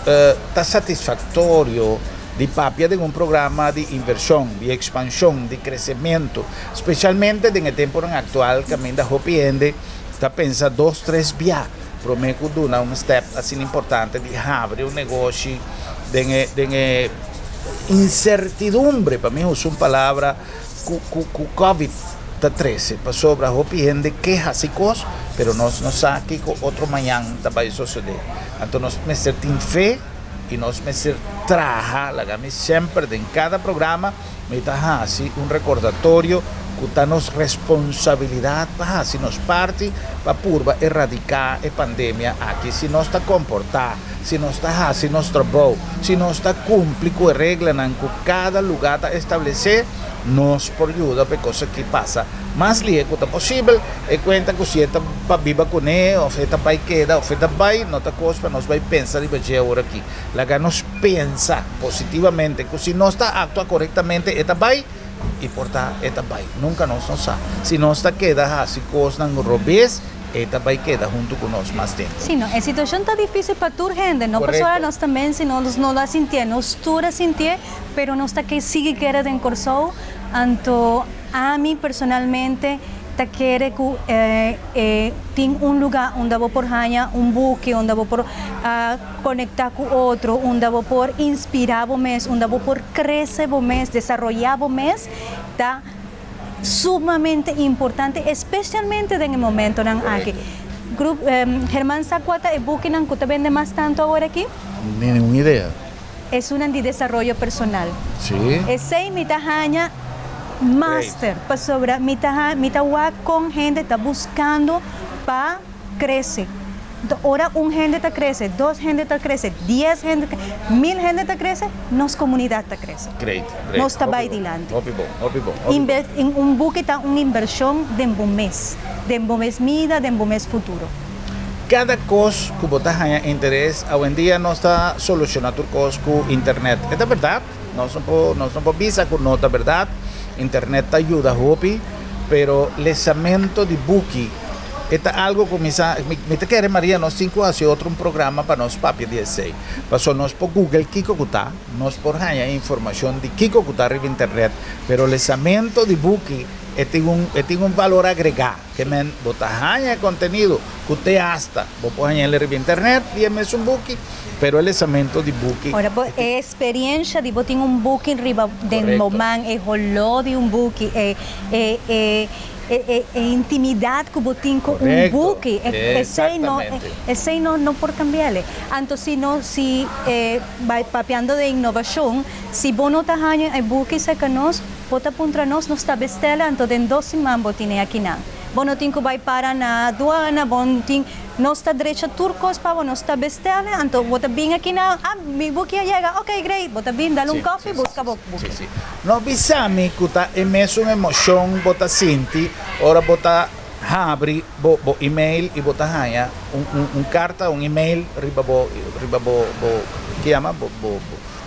ta satisfaktorio di papia den un programa di invershon, di ekspanshon, di kresementu, spesialmente den e tempunan aktual kaminda hopi hende ta pensa dos tres bia. Promé ku duna un step asina importante di habri un negoshi den e den e insertidumbre, pa mi usa un palabra ku ku ku covid ta trese, pasobra hopi hende ke hasi kos, pero nos no sa kiko otro mañan ta bai sosodé. Anto nos mester tin fe i nos mester traha, laga mi semper den kada programa mi ta hasi un rekordatorio ku ta nos responsabilidat pa hasi nos parti pa purba eradiká e pandemia aki. Si nos ta komportá, si nos ta hasi nos trabou, si nos ta kumpli ku e reglanan ku kada lugá ta establesé, nos por yuda pa e kos aki pasa mas lihe ku ta posibel. E kuenta ku si e ta pa biba kuné òf e ta bai keda òf e ta bai, no ta kos pa nos bai pensa riba dje awor aki. Laga nos pensa positivamente ku si nos ta aktua korektamente e ta bai i por ta e ta bai. Nunka nos no sa. Si nos ta keda hasi kosnan robes e ta bai keda huntu ku nos mas tempu. Sí, no, e situashon ta difísil pa tur hende, no pasobra nos ta men sino nos no la sintié, nos tur a sintié, pero nos ta ke sigui kere den Kòrsou, anto ami personalmente ta kere ku e tin un lugá unda bo por haña un buki, unda bo por Konektá ku otro, unda bo por inspirá bo mes, unda bo por krese bo mes, desaroyá bo mes, ta sumamente importante, espesialmente den e momentonan aki. Grup, Germán sa kua ta e bukinan ku ta bende mas tantu awor aki? Ni ningun idea. Esunnan di desaroyo personal. Sí. Esei mi ta haña master, pasobra mi ta mi ta wak kon hende ta buskando pa krese. Ora un hende ta krese, dos hende ta krese, dies hende ta krese, mil hende ta krese, nos komunidat ta krese. Great, great. Nos ta bai dilanti. Hopi bon, hopi bon, hopi bon. Un buki ta un invershon den bo mes, den bo mes mida, den bo mes futuro. Kada kos ku bo ta haña interes, awendia nos ta solushoná tur kos ku internet. E ta bèrdat, nos no por, nos no por bisa ku no ta bèrdat. Internet ta yuda hopi, pero lesamento di buki E ta algo ku mi sa, mi ta kere Maria nos tin ku hasi otro un programa pa nos papia di esei. Paso nos por google kiko ku ta, nos por haña informashon di kiko ku ta riba internet, pero lesamento di buki e tin un e tin un valor agregá, ke men bo ta haña e kontenido ku te asta bo por haña el riba internet di e mesun buki, pero e lesamento di buki Ora bo e eksperiensha di bo tin un buki riba den bo man, e holó di un buki, e e e. E intimidat ku bo tin ku un buki, esei no, esei no no por kambi'el. Anto si no, si bai papiando di innovashon, si bo no ta haña e buki serka nos, bo ta puntra nos, nos ta best'el, anto den dos siman bo tine akinan. Bo no tin ku bai para na aduana, bo no tin, nos ta drecha tur kos pa bo, nos ta best'el, anto bo ta bin akinan, ah, mi buki a yega, ok, great, bo ta bin dal un kòfi, buska bo buki. No bisa mi ku ta e mesun emoshon bo ta sinti ora bo ta habri bo bo email i bo ta haña un un un karta, un email riba bo riba bo bo ke yama bo bo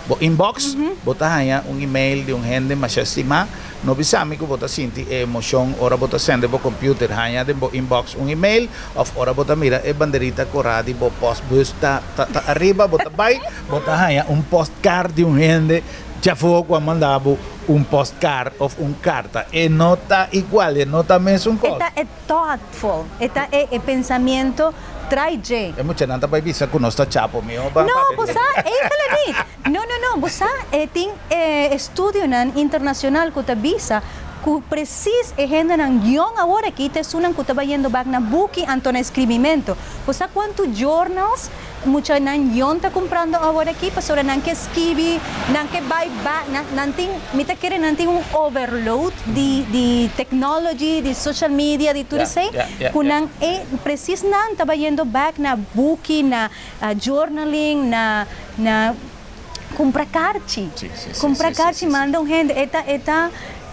bo inbox, bo ta haña un email di un hende masha estimá. No bisa mi ku bo ta sinti e emoshon ora bo ta sende bo computer haña den bo inbox un email òf ora bo ta mira e banderita korá di bo postbus ta ta ta ariba bo ta bai bo ta haña un postkaart di un hende. Djafó ku a manda bo un postkaart òf un karta, e no ta igual, e no ta mesun kos. E ta e thoughtful, e ta e e pensamiento trai dje. E muchanan ta bai bisa ku nos ta chapo mihó ban No, papia bo di sa, enkele nit. No, no, no, bo sa e tin estudionan internacional ku ta bisa ku presis e hendenan yong awor aki ta esunnan ku ta bayendo bak na buki anto na eskribimento. Bo sa kuantu journals Muchanan yon ta kumprando awor aki pasobra nan ke skibi, nan ke bai ba, nan nan tin, mi ta kere nan tin un overload di di technology, di social media, di tur esei, ku nan e presis nan ta bayendo bek na buki, na journaling, na na kumpra karchi, kumpra karchi manda un hende, e ta e ta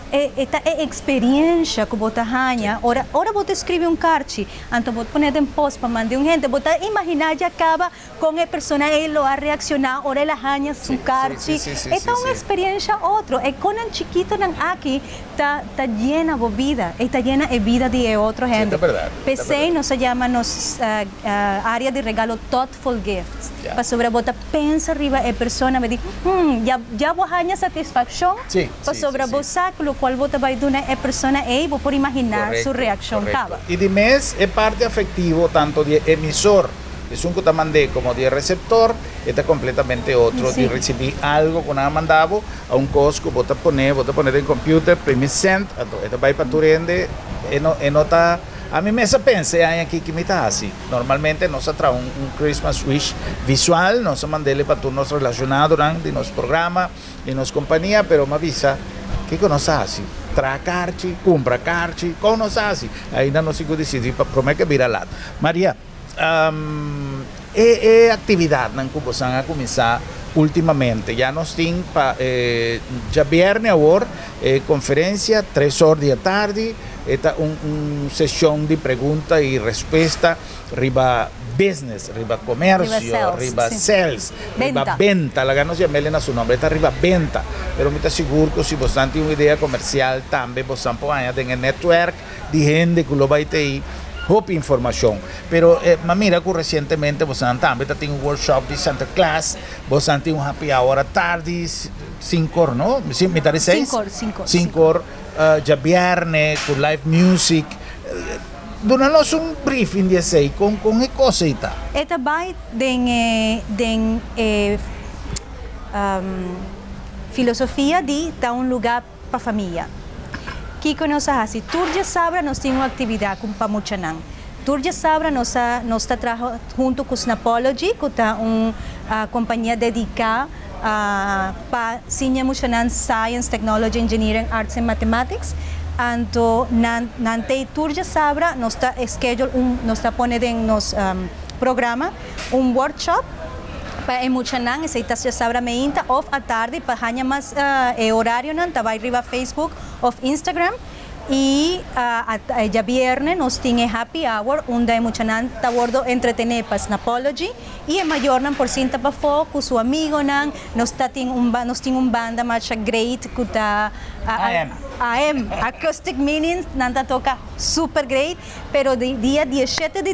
e ta e experiencia ku bo ta haña ora ora bo ta skribi un karchi. Anto bo ta pone den post pa manda un hende. Bo ta imaginá dja kaba kon e persona ei lo a reakshoná ora el a haña su karchi. E ta un eksperiensha otro. E konan chikitonan aki ta ta yena bo bida. E ta yena e bida di e otro hende. P'esei nos a yama nos área di regalo thoughtful gifts. Pasobra bo ta pensa riba e persona, bo di, Hmm, ya bo haña satisfakshon pasobra bo sa ku lo. lokual bo ta bai duna e persona ei, bo por imaginá su reakshon kaba. I di mes e parti afektivo tanto di e emisor, esun ku ta mand'é, komo di e reseptor, e ta kompletamente otro di risibí algo ku nan a manda bo, a un kos ku bo ta pone, bo ta pone den computer, primi send, anto e ta bai pa tur hende, e no e no ta, ami mes a pensa e aña aki ki mi ta hasi. Normalmente nos a traha un Christmas wish visual, nos a mand'el pa tur nos relacionadonan di nos programa, di nos compania, pero mi a bisa, kico nos a haci? Traha carchi, cumpra carchi, con nos a haci? Ainda nos tin cu dicidi pa prome ke bira lat. Maria, e e actividadnan cu bosan a cuminsa ultimamente, ya nos tin pa e djabierne awor e conferencia tres or di atardi, E ta un un seshon di pregunta i respuesta riba business, riba komersio, riba sales, riba benta. Laga nos yam'el na su nomber, e ta riba benta. Pero mi ta sigur ku si bosnan tin un idea komersial tambe bosnan por haña den e netwerk di hende ku lo bai t'ei hopi informashon. Pero m'a mira ku resientemente bosnan tambe ta tin un workshop di Santa Claus, bosnan tin un happy hour atardi, sinkor no? Mitad di seis? Sinkor, sinkor. Sinkor. Djabierne ku live music. Duna nos un briefing di esei, kon kon e kos ei ta? E ta bai den e den e filosofia di ta un lugá pa famia. Kiko nos a hasi? Tur djasabra nos tin un aktividat ku pa muchanan. Tur djasabra nos a nos ta traha huntu ku Snapology ku ta un kompania dediká pa siña muchanan Science, Technology, Engineering, Arts and Mathematics. Anto nan nan t'ei tur djasabra nos ta schedule un nos ta pone den nos programa un workshop pa e muchanan esei ta djasabra meinta of atardi pa haña mas e horarionan ta bai riba Facebook of Instagram. Y djabierne nos tin e happy hour unda e muchanan ta wordo entretene pa Snapology y e mayornan por sinta pafo cu su amigonan. Nos ta tin un nos tin un banda masha great cu ta AM. AM, Acoustic Meanings, nan ta toca super great. Pero di dia dieshete di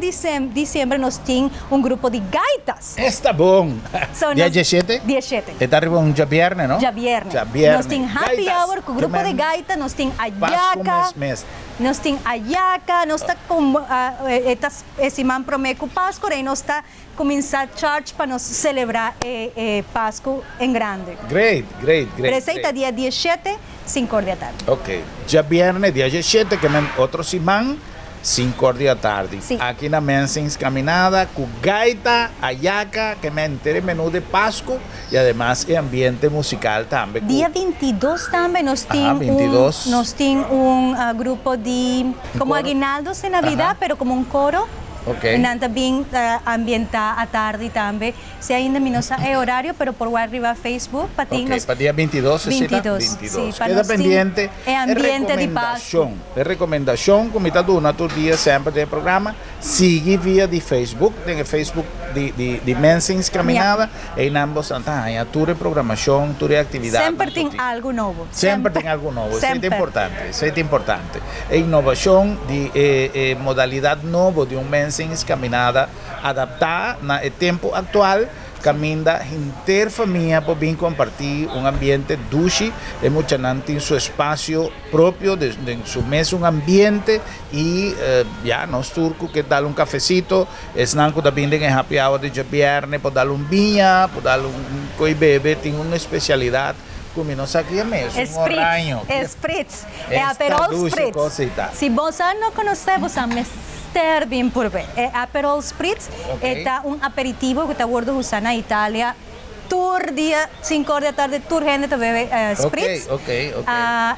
diciembre nos tin un grupo di gaitas. Esta bon! So Dia nos dieshete? Dieshete. E ta riba un djabierne, no? Djabierne. Djabierne. Nos tin happy Gaitas. hour ku grupo di Kemen gaita, nos tin Pasku ayaca, mes mes. nos tin ayaca, nos ta com e ta e siman prome ku Pasku, rei nos ta kuminsa charge pa nos celebra e e Pasku en grande. Great, great, great, Pero esei ta great. dia dieshete, sinkor di atardi. Ok. Djabierne dia dieshete, kemen otro siman. Sinkor di atardi. Sí. Aki na Mensing's Caminada ku gaita, ayaka, ke menter e menu de Pasku i ademas e ambiente musical tambe ku. Dia 22 tambe nos tin Aha, un 22. nos tin un grupo di Un komo koro. aguinaldos di Navidad Aha. pero komo un koro. Ok. I nan ta bin ambienta atardi tambe. Si ainda mi no sa e horario pero por wak riba Facebook pa tin Ok, nos pa dia 22 esei ta? 22, sí, 22. pa Keda nos tin pendiente e e ambiente di Pasku. rekomendashon. E rekomendashon ku mi ta duna tur dia semper den e programa, sigui via di Facebook, den e Facebook di di di Mensing's Caminada, einan bo sa ta haña tur e programashon, tur e aktividatnan Semper ku tin tin. algu nobo. Semper tin Semper. algu nobo, esei ta Semper. importante, esei ta importante. E inovashon di e e modalidat nobo di un Mensing's Caminada Adaptá na e tempu aktual, kaminda henter famia por bin kompartí un ambiente dushi. E muchanan tin su espasio propio den su mesun ambiente i ya nos tur ku ke dal un kafesito, esnan ku ta bin den e happy hour di djabièrnè por dal un biña, por dal un koi bebe, tin un espesialidat ku mi no sa ki e mes, un oraño. Spritz, e Aperol Spritz. Si boso no konosé, boso a mester bin purbe. E Aperol Spritz e ta un aperitivo ku ta wordo usa na Italia tur dia, sinku or di atardi tur hende ta bebe Spritz.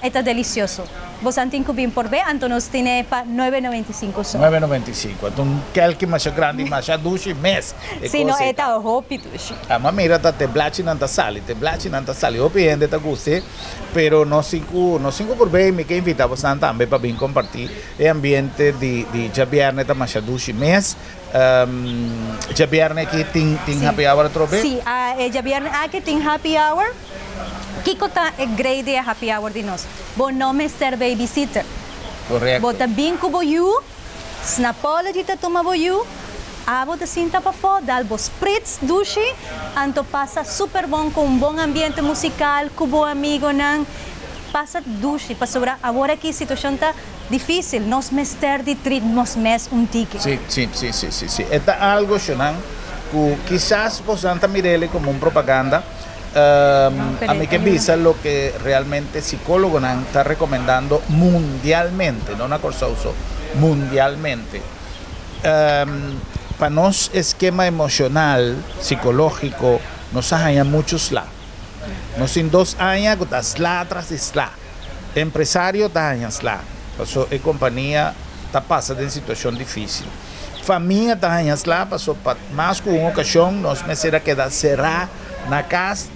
E ta delisioso. Boso tin ku bin purbe, anto nos tine pa nuebe noventa i sinku so. Nuebe noventa i sinku. Anto un kelki masha grandi, masha dushi mes. Si no, e ta hopi dushi. Ama mira ta te blachinan ta sali, te blachinan ta sali. Hopi hende ta gust'e. Pero nos tin ku nos tin ku por bay, mi ke invita bosnan tambe pa bin kompartí e ambiente di di djabièrnè ta masha dushi mes. Djabièrnè aki tin tin happy hour atrobe? Sí, e djabièrnè aki tin happy hour. Kiko ta e grei di e happy hour di nos? Bo no mester babysitter. Korekto. Bo ta bin ku bo yu, Snapology ta tuma bo yu, abo ta sinta pafó, dal bo spritz dushi, anto pasa super bon ku un bon ambiente musical ku bo amigonan. Pasa dushi, pasobra awor aki situacion ta dificil, nos mester di treat nos mes un tiki. Sí, sí, sí, sí, sí, sí. E ta algo, Shonan, cu kisas bosan ta mir'ele como un propaganda. Ami ke bisa loke realmente psicologonan ta recomendando mundialmente, no na Corsou so, mundialmente. Pa nos eskema emocional, psicologico, nos a haña mucho sla. Nos tin dos aña ku ta sla tras di sla. Empresario ta haña sla, paso e kompania ta pasa den situashon difísil. Famia ta haña sla, paso pa mas ku un okashon nos mester a keda será na kas.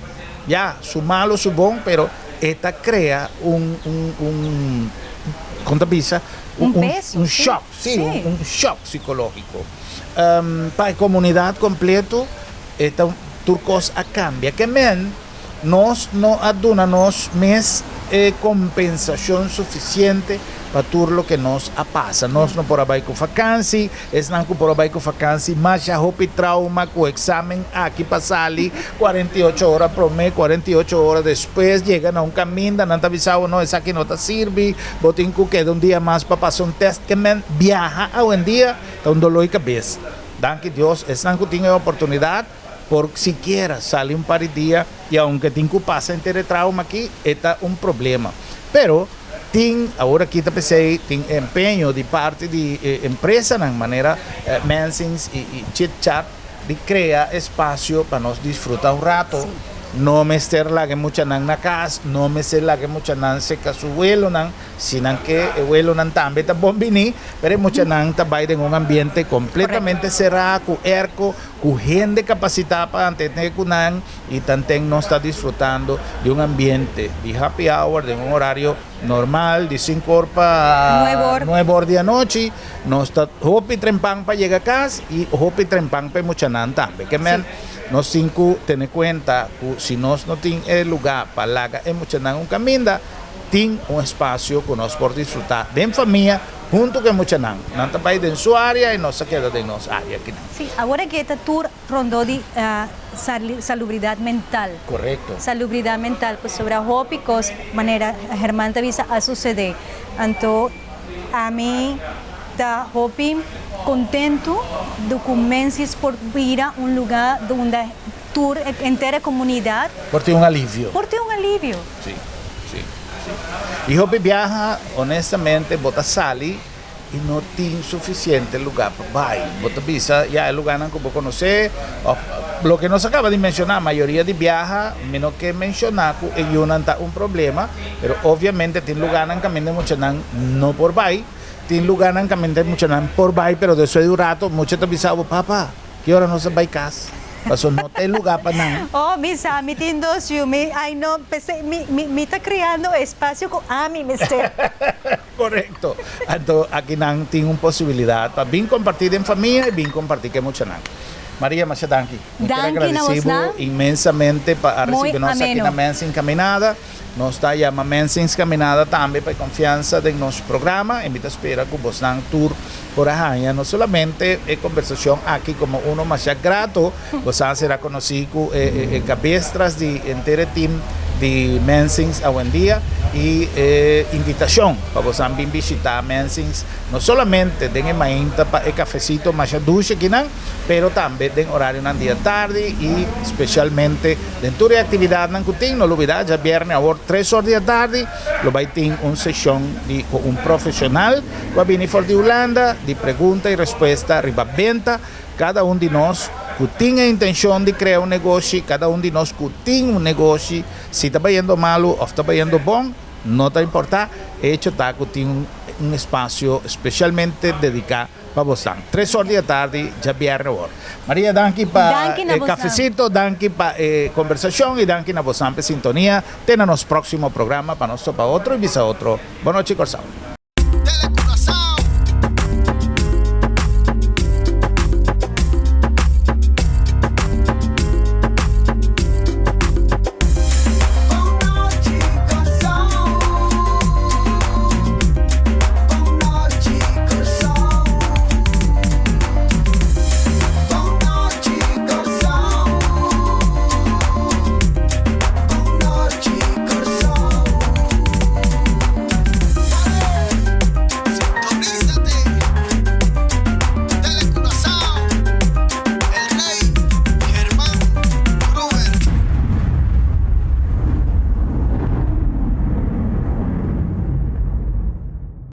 Ya, su malo su bon, pero e ta krea un, un, un, kon ta bisa? Un peso, un shòk, sí, un shòk sikológiko. Pa e komunidat kompleto. E ta tur kos a kambia. Ke men nos no a duna nos mes e kompensashon sufisiente pa tur loke nos a pasa. Nos no por a bai ku fakansi, esnan ku por a bai ku fakansi masha hopi trauma ku eksamen aki pa sali 48 ora promé, 48 ora despues, yega na un kaminda nan ta bisa bo no esaki no ta sirbi, bo tin ku keda un dia mas pa pasa un tèst. Ke men biaha awendia ta un doló di kabes. Danki Dios, esnan ku tin e oportunidat por sikiera sali un par di dia i aunke tin ku pasa henter e trauma aki, e ta un problema. Pero tin, awor aki ta p'esei tin e empeño di parti di e empresanan manera Mensings i Chit Chat di krea espasio pa nos disfruta un rato. No mester laga e muchanan na kas, no mester laga e muchanan seka su welonan. Si nan ke, e welonan tambe ta bon bini, pero e muchanan ta bai den un ambiente kompletamente será, ku erko, ku hende kapasitá pa atendé ku nan, i tanten nos ta disfrutando di un ambiente di happy hour den un orario normal di sinku or pa nuebe or di anochi. Nos ta hopi trempan pa yega kas i hopi trempan pa e muchanan tambe. Ke men nos tin ku tene kuenta ku si nos no tin e lugá pa laga e muchanan un kaminda, Tin un espasio ku nos por disfrutá den famia huntu ku e muchanan. Nan ta bai den su área i nos ta keda den nos área akinan. Sí, awor aki e ta tur rondó di salubridat mental. Korekto. Salubridat mental, pasobra hopi kos, manera Herman ta bisa, a susedé. Anto ami ta hopi kontentu di ku Mensis por bira un lugá unda tur henter e komunidat. Por tin un alivio. Por tin un alivio. Sí, sí, sí. I hopi biaha, honestamente, bo ta sali i no tin sufisiente lugá pa bai. Bo ta bisa, ya, e lugánan ku bo konosé, òf loke nos a kaba di menshoná, mayoria di biaha mi no ke menshoná ku e yunan ta un problema, pero obviamente tin lugánan kaminda e muchanan no por bai, tin lugánan kaminda e muchanan por bai, pero despues di un rato mucha ta bisa bo, Papa, ki ora nos a bai kas? Paso no ta e luga pa nan. Oh, mi sa, mi tin dos yu, mi, ai no, p'esei mi, mi, mi ta creando e espacio cu ami mester. Correcto. Anto aki nan tin un posibilidad pa bin comparti den famia y bin comparti cu e muchanan. Maria, masha danki. Mi quier Danki na agradeci bo bosnan. inmensamente pa a Muy ricibi nos aki ameno. na Mens Encaminada. Nos ta yama Mensings Caminada tambe pa e confiansa den nos programa y mi ta spera cu bosnan tur por a haña no solamente e conversacion aki como uno masha grato, bosan será conoci cu e cabes tras di henter e team di Mensings awendia y e invitacion pa bosan bin bishita Mensings no solamente den e mainta pa e cafecito masha dushi akinan, pero tambe den orarionan di atardi y specialmente den tur e actividadnan cu tin. No lubida djabierne awor tres or di atardi lo bay tin un sesion di cu un profesional cu a bini for di Hulanda di pregunta y respuesta riba benta. Cada un di nos cu tin e intencion di crea un negoshi, cada un di nos cu tin un negoshi, si ta bayendo malo of ta bayendo bon, no ta importa, e hecho ta cu tin un espacio specialmente dedica pa bosnan. Tres or di atardi djabierne awor. Maria danki pa Danki na e bosnan. cafecito, danki pa e conversacion y danki na bosnan pa e sintonia. Te na nos proximo programa pa nos topa otro y bisa otro. Bonochi Corsou.